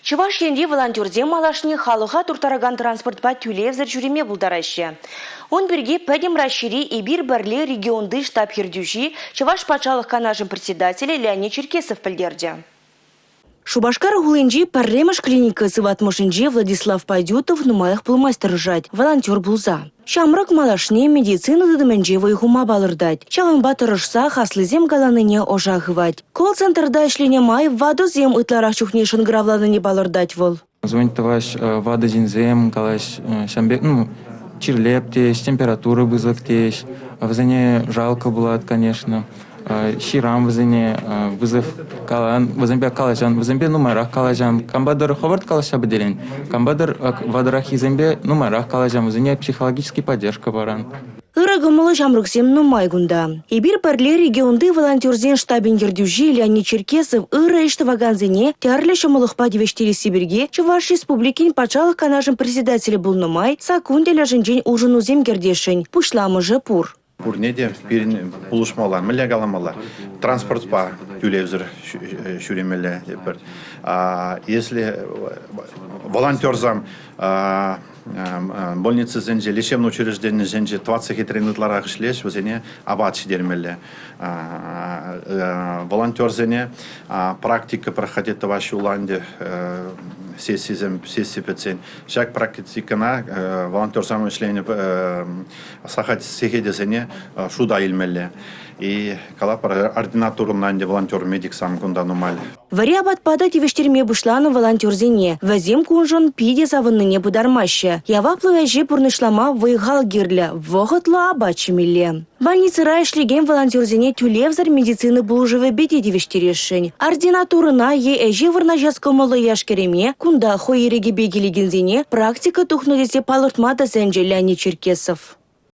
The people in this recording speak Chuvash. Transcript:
Чӑваш Енри волонтерсем малашне халӑха турттаракан транспортпа тӳлевсӗр ҫӳреме пултараҫҫӗ. Ун пирки Пӗтӗм Раҫҫейри «Эпир пӗрле» регионти штаб ертӳҫи, Чӑваш Патшалӑх Канашӗн председателӗ Леонид Черкесов пӗлтерчӗ. Шупашкар хулинчи пӗрремӗш клиника сыватмӑшӗнче Владислав Пайдютов нумаях пулмасть тӑрӑшать, волонтер пулса. Ҫамрӑк малашне медицина тытӑмӗнче вӑй хума палӑртать. Ҫавӑнпа тӑрӑшсах аслисем каланине ӑша хывать. Колл-центрта ӗҫленӗ май ватӑсем ытларах чухне шӑнкӑравланине палӑртать вӑл. Звонить тӑваҫ ватӑ ҫынсем калаҫ ҫавӑн пек, ну, чирлеп теҫ, температура пысӑк теҫ. Вӗсене жалко пулать, конечно. Ҫырам вӗсене, вызов калан, вӗсемпе калаҫан, вӗсемпе нумайрах калаҫан. Кампа-тӑр хӑвӑрт калаҫса пӗтерен, кампа-тӑр ватӑраххисемпе нумайрах калаҫан, вӗсене психологический поддержка паран. Ырӑ кӑмӑллӑ ҫамрӑксем нумай кунта. Эпир пӗрле регионти волонтерсен штабӗн ертӳҫи Леонид Черкесов ырӑ ӗҫ тӑвакансене тӗрлӗ ҫӑмӑллӑхпа тивӗҫтересси пирки Чӑваш Республикин Патшалӑх Канашӗн председателӗ пулнӑ май саккун тӗлӗшӗнчен улшӑнусем кӗртесшӗн. Пуҫламӑшӗ пур. Пурне те пирӗн пулӑшмалла. Мӗнле каламалла? Транспортпа тӳлевсӗр ҫӳремелле тетпӗр. Если волонтерсам больницӑсенче, лечебный учрежденисенче тӑватӑ сехетрен ытларах ӗҫлеҫ, вӗсене апат ҫитермелле. Волонтерсене практика проходить тӑвас ҫула ӗнтӗ сессисем, сесси пӗтсен. Ҫак практикӑна волонтерсем ӗҫленӗ сехетӗсене шута илмелле. И калатпӑр, ординатурӑна ӗнтӗ волонтер-медиксем кунта нумай. Вӗри апатпа та тивӗҫтерме пуҫланӑ волонтерсене. Вӗсем куншӑн питӗ савӑннине пытармаҫҫӗ. Яваплӑ ӗҫе пурнӑҫлама вӑй-хал кирлӗ, вӑхӑтлӑ апат ҫимелле. Больницӑра ӗҫлекен волонтерсене тӳлевсӗр медицина пулӑшӑвӗпе те тивӗҫтересшӗн. Ординатурӑна е ӗҫе вырнаҫас кӑмӑллӑ яш-кӗрӗме кунта хӑй ирӗкӗпе килекенсене практика тухнӑ тесе палӑртма та сӗнчӗ Леонид Черкесов.